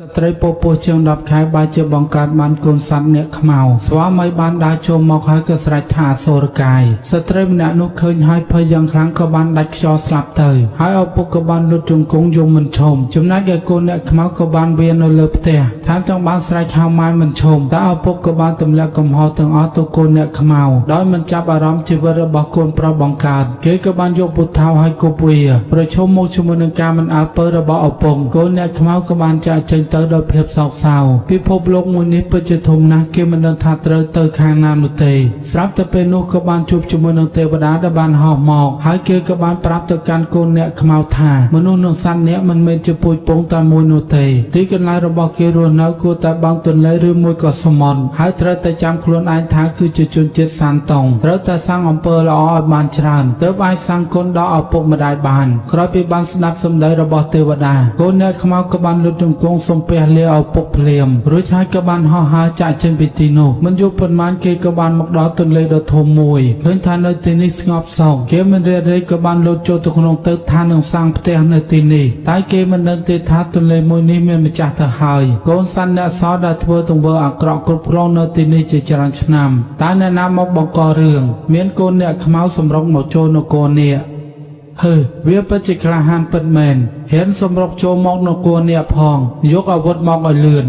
ស្ត្រីពពោះជាង10ខែបែរជាបង្កើតបានកូនសត្វអ្នកខ្មៅស្វាមីបានដើរចូលមកហើយក៏ស្រែកថាសូរកាយស្ត្រីម្នាក់នោះឃើញហើយភ័យយ៉ាងខ្លាំងក៏បានដាច់ខ្យល់ស្លាប់ទៅហើយឪពុកក៏បានលុតជង្គង់យំមិនឈប់ចំណែកឯកូនអ្នកខ្មៅក៏បានវានៅលើផ្ទះថែមទាំងបានស្រែកហៅម៉ែមិនឈប់តែឪពុកក៏បានទម្លាក់កំហុសទាំងអស់ទៅកូនអ្នកខ្មៅដោយមិនចាប់អារម្មណ៍ជីវិតរបស់កូនប្រុសបង្កើតគេក៏បានយកពូថៅឲ្យគប់វាប្រឈមមុខជាមួយនឹងការមិនអើពើរបស់ឪពុកកូនអ្នកខ្មៅក៏បានចាកចេញទៅដោយភាពសោកសៅពិភពលោកមួយនេះពិតជាធំណាស់គេមិនដឹងថាត្រូវទៅខាងណានោះទេស្រាប់តែពេលនោះក៏បានជួបជាមួយនឹងទេវតាដែលបានហោះមកហើយគេក៏បានប្រាប់ទៅកាន់កូនអ្នកខ្មៅថាមនុស្សនិងសត្វអ្នកមិនមែនជាពូជពងតែមួយនោះទេទីកន្លែងរបស់គេរស់នៅគួរតែបឹងទន្លេឬមួយក៏សមុទ្រហើយត្រូវតែចាំខ្លួនឯងថាគឺជាជនជាតិសានតុងត្រូវតែសាងអំពើល្អឲ្យបានច្រើនទើបអាចសាងគុណដល់ឪពុកម្ដាយបានក្រោយពីបានស្ដាប់សម្ដីរបស់ទេវតាកូនអ្នកខ្មៅក៏បានលុតជង្គង់សំពះលាឪពុកភ្លាមរួចហើយក៏បានហោះហើរចាកចេញពីទីនោះមិនយូរប៉ុន្មានគេក៏បានមកដល់ទន្លេដ៏ធំមួយឃើញថានៅទីនេះស្ងប់សោកគេមិនរារែកក៏បានលូតចូលទៅក្នុងទឹកថានឹងសាងផ្ទះនៅទីនេះតែគេមិនដឹងទេថាទន្លេមួយនេះមានម្ចាស់ទៅហើយកូនសត្វអ្នកសោដែលធ្វើទង្វើអាក្រក់គ្រប់គ្រងនៅទីនេះជាច្រើនឆ្នាំតើអ្នកណាមកបង្ករឿងមានកូនអ្នកខ្មៅសម្រុកមកចូលនគរនេះហឺវាពិតជាក្លាហានពិតមែនហ៊ានសម្រុកចូលមកនគរនេះផងយកអាវុធមកឲ្យលឿន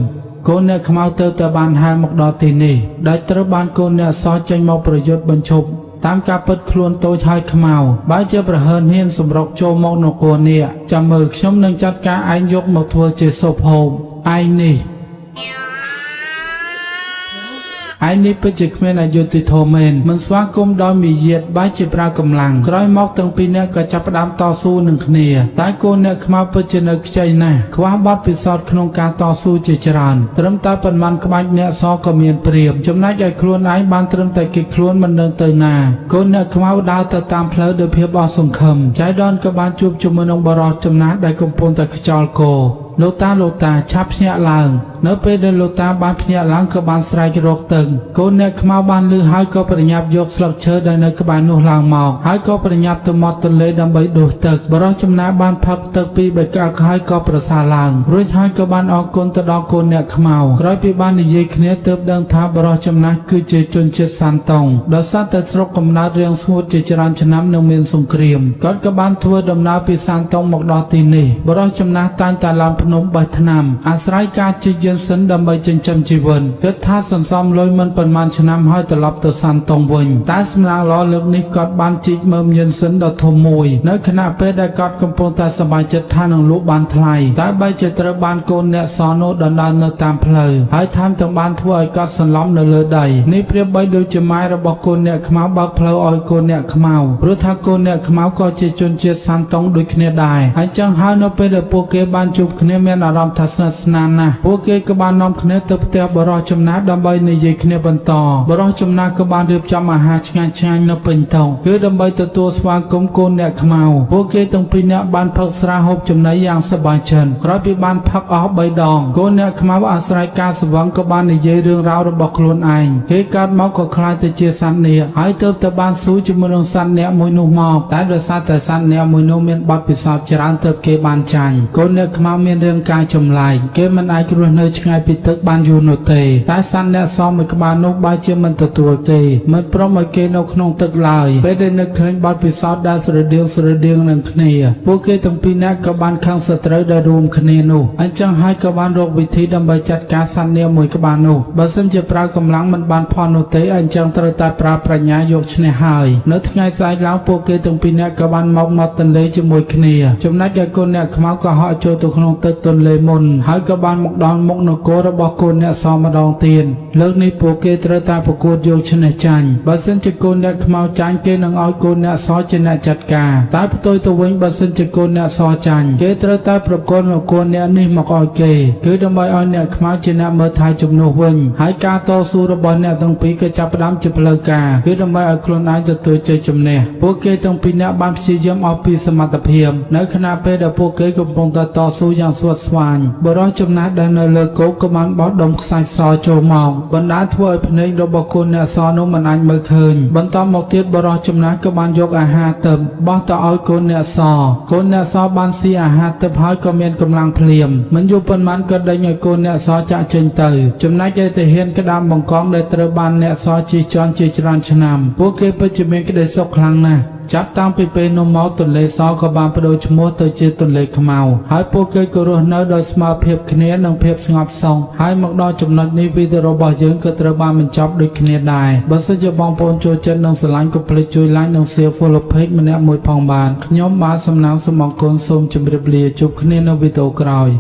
កូនអ្នកខ្មៅទៅតែបានហែមកដល់ទីនេះដែលត្រូវបានកូនអ្នកសចេញមកប្រយុទ្ធបញ្ឈប់តាមការពិតខ្លួនតូចហើយខ្មៅបើជាប្រហើនហ៊ានសម្រុកចូលមកនគរនេះចាំមើលខ្ញុំនឹងចាត់ការឯងយកមកធ្វើជាសូបហូបឯងនេះ ឯនេះពិតជាគ្មានអយុត្តិធម៌មែនមិនស្វាគមន៍ដោយមាយាទបែរជាប្រើកម្លាំងក្រោយមកទាំងពីរនាក់ក៏ចាប់ផ្ដើមតស៊ូនឹងគ្នាតែកូនអ្នកខ្មៅពិតជានៅខ្ចីណាស់ខ្វះបទពិសោធន៍ក្នុងការតស៊ូជាច្រើនត្រឹមតែប៉ុន្មានក្បាច់អ្នកសក៏មានព្រៀបចំណែកឯខ្លួនឯងបានត្រឹមតែគេចខ្លួនមិនដឹងទៅណាកូនអ្នកខ្មៅដើរទៅតាមផ្លូវដោយភាពអស់សង្ឃឹមចៃដន្យក៏បានជួបជាមួយនឹងបរិសចំណាស់ដែលកំពុងតែខ្ចោលគោលោកតាលោកតាឆាប់ភ្ញាក់ឡើងនៅពេលដែលលោកតាបានភ្ញាក់ឡើងក៏បានស្រែករកទឹកកូនអ្នកខ្មៅបានលឺហើយក៏ប្រញាប់យកស្លឹកឈើដែលនៅក្បែរនោះឡើងមកហើយក៏ប្រញាប់ទៅមាត់ទន្លេដើម្បីដួសទឹកបរិសចំណាបានផឹកទឹកពីបៃក្អឹកហើយក៏ប្រសើរឡើងរួចហើយក៏បានអរគុណទៅដល់កូនអ្នកខ្មៅក្រោយពីបាននិយាយគ្នាទើបដឹងថាបរិសចំណាស់គឺជាជនជាតិសានតុងដោយសារតែស្រុកកំណើតរៀងស្ងួតជាច្រើនឆ្នាំនឹងមានសង្គ្រាមគាត់ក៏បានធ្វើដំណើរពីសានតុងមកដល់ទីនេះបរិសចំណាស់តែងតែឡើងភ្នំបេះថ្នាំអាស្រ័យការជីកយន្តសិនដើម្បីចិញ្ចឹមជីវិតគិតថាសន្សំលុយមិនប៉ុន្មានឆ្នាំហើយត្រឡប់ទៅសានតុងវិញតែសំណាងល្អលើកនេះគាត់បានជីកមើមយន្តសិនដ៏ធំមួយនៅខណៈពេលដែលគាត់កំពុងតែសប្បាយចិត្តថានឹងលក់បានថ្លៃតែបែរជាត្រូវបានកូនអ្នកសនោះដណ្ដើមនៅតាមផ្លូវហើយថែមទាំងបានធ្វើឲ្យគាត់សន្លប់នៅលើដីនេះប្រៀបបីដូចជាម៉ែរបស់កូនអ្នកខ្មៅបើកផ្លូវឲ្យកូនអ្នកខ្មៅព្រោះថាកូនអ្នកខ្មៅក៏ជាជនជាតិសានតុងដូចគ្នាដែរហើយចឹងហើយនៅពេលដែលពួកគេបានជួបគ្នាមានអារម្មណ៍ថាស្និទ្ធស្នាលណាស់ពួកគេក៏បាននាំគ្នាទៅផ្ទះបរិសចំណាស់ដើម្បីនិយាយគ្នាបន្តបរិសចំណាស់ក៏បានរៀបចំអាហារឆ្ងាញ់ៗនៅពេញតុគឺដើម្បីទទួលស្វាគមន៍កូនអ្នកខ្មៅពួកគេទាំងពីរនាក់បានផឹកស្រាហូបចំណីយ៉ាងសប្បាយចិត្តក្រោយពីបានផឹកអស់3ដងកូនអ្នកខ្មៅអាស្រ័យការស្វឹងក៏បាននិយាយរឿងរ៉ាវរបស់ខ្លួនឯងគេកើតមកក៏ក្លាយទៅជាសត្វនាគហើយទើបទៅបានស៊ូជាមួយនឹងសត្វនាគមួយនោះមកតែដោយសារតែសត្វនាគមួយនោះមានបទពិសោធន៍ច្រើនទើបគេបានចាញ់កូនអ្នកខ្មៅមានរាងកាយចម្លែកគេមិនអាចរស់នៅឆ្ងាយពីទឹកបានយូរនោះទេតែសត្វអ្នកសមមួយក្បាលនោះបែរជាមិនទទួលទេមិនព្រមឲ្យគេនៅក្នុងទឹកឡើយពេលដែលនឹកឃើញបទពិសោធន៍ដែលស្រដៀងស្រដៀងនឹងគ្នាពួកគេទាំងពីរនាក់ក៏បានខឹងសត្រូវដែលរួមគ្នានោះអញ្ចឹងហើយក៏បានរកវិធីដើម្បីចាត់ការសត្វនាគមួយក្បាលនោះបើសិនជាប្រើកម្លាំងមិនបានផលនោះទេអញ្ចឹងត្រូវតែប្រើប្រាជ្ញាយកឈ្នះហើយនៅថ្ងៃស្អែកឡើងពួកគេទាំងពីរនាក់ក៏បានមកមាត់ទន្លេជាមួយគ្នាចំណែកឯកូនអ្នកខ្មៅក៏ហក់ចូលទៅក្នុងទឹកទន្លេមុនហើយក៏បានមកដល់មុខនគររបស់កូនអ្នកសមម្ដងទៀតលើកនេះពួកគេត្រូវតែប្រកួតយកឈ្នះចាញ់បើសិនជាកូនអ្នកខ្មៅចាញ់គេនឹងឲ្យកូនអ្នកសជាអ្នកចាត់ការតែផ្ទុយទៅវិញបើសិនជាកូនអ្នកសចាញ់គេត្រូវតែប្រគល់នគរអ្នកនេះមកឲ្យគេគឺដើម្បីឲ្យអ្នកខ្មៅជាអ្នកមើលថែជំនួសវិញហើយការតស៊ូរបស់អ្នកទាំងពីរក៏ចាប់ផ្ដើមជាផ្លូវការគឺដើម្បីឲ្យខ្លួនឯងទទួលជ័យជំនះពួកគេទាំងពីរនាក់បានព្យាយាមអស់ពីសមត្ថភាពនៅខណៈពេលដែលពួកគេកំពុងតែតស៊ូយ៉ាងស្វិតស្វាញបុរសចំណាស់ដែលនៅលើ គោកក៏បានបោះដុំខ្សាច់សចូលមកបណ្ដាលធ្វើឲ្យភ្នែករបស់កូនអ្នកសនោះមិនអាចមើលឃើញបន្តមកទៀតបរិសចំណាស់ក៏បានយកអាហារទៅបោះទៅឲ្យកូនអ្នកសកូនអ្នកសបានស៊ីអាហារទៅហើយក៏មានកម្លាំងភ្លាមមិនយូរប៉ុន្មានក៏ដេញឲ្យកូនអ្នកសចាក់ចេញទៅចំណែកឯទាហានក្តាមបង្កងដែលត្រូវបានអ្នកសជិះជាន់ជាច្រើនឆ្នាំពួកគេពិតជាមានក្តីសុខខ្លាំងណាស់ចាប់តាំងពីពេលនោះមកទន្លេសក៏បានប្ដូរឈ្មោះទៅជាទន្លេខ្មៅហើយពួកគេក៏រស់នៅដោយស្មើភាពគ្នានិងភាពស្ងប់សុខហើយមកដល់ចំណុចនេះវីដេអូរបស់យើងក៏ត្រូវបានបញ្ចប់ដូចគ្នាដែរបើសិនជាបងប្អូនចូលចិត្តនិងស្រឡាញ់កុំភ្លេចជួយ like និង share follow page ម្នាក់មួយផងបាទខ្ញុំបាទសំណាងសូមអរគុណសូមជម្រាបលាជួបគ្នានៅវីដេអូក្រោយ។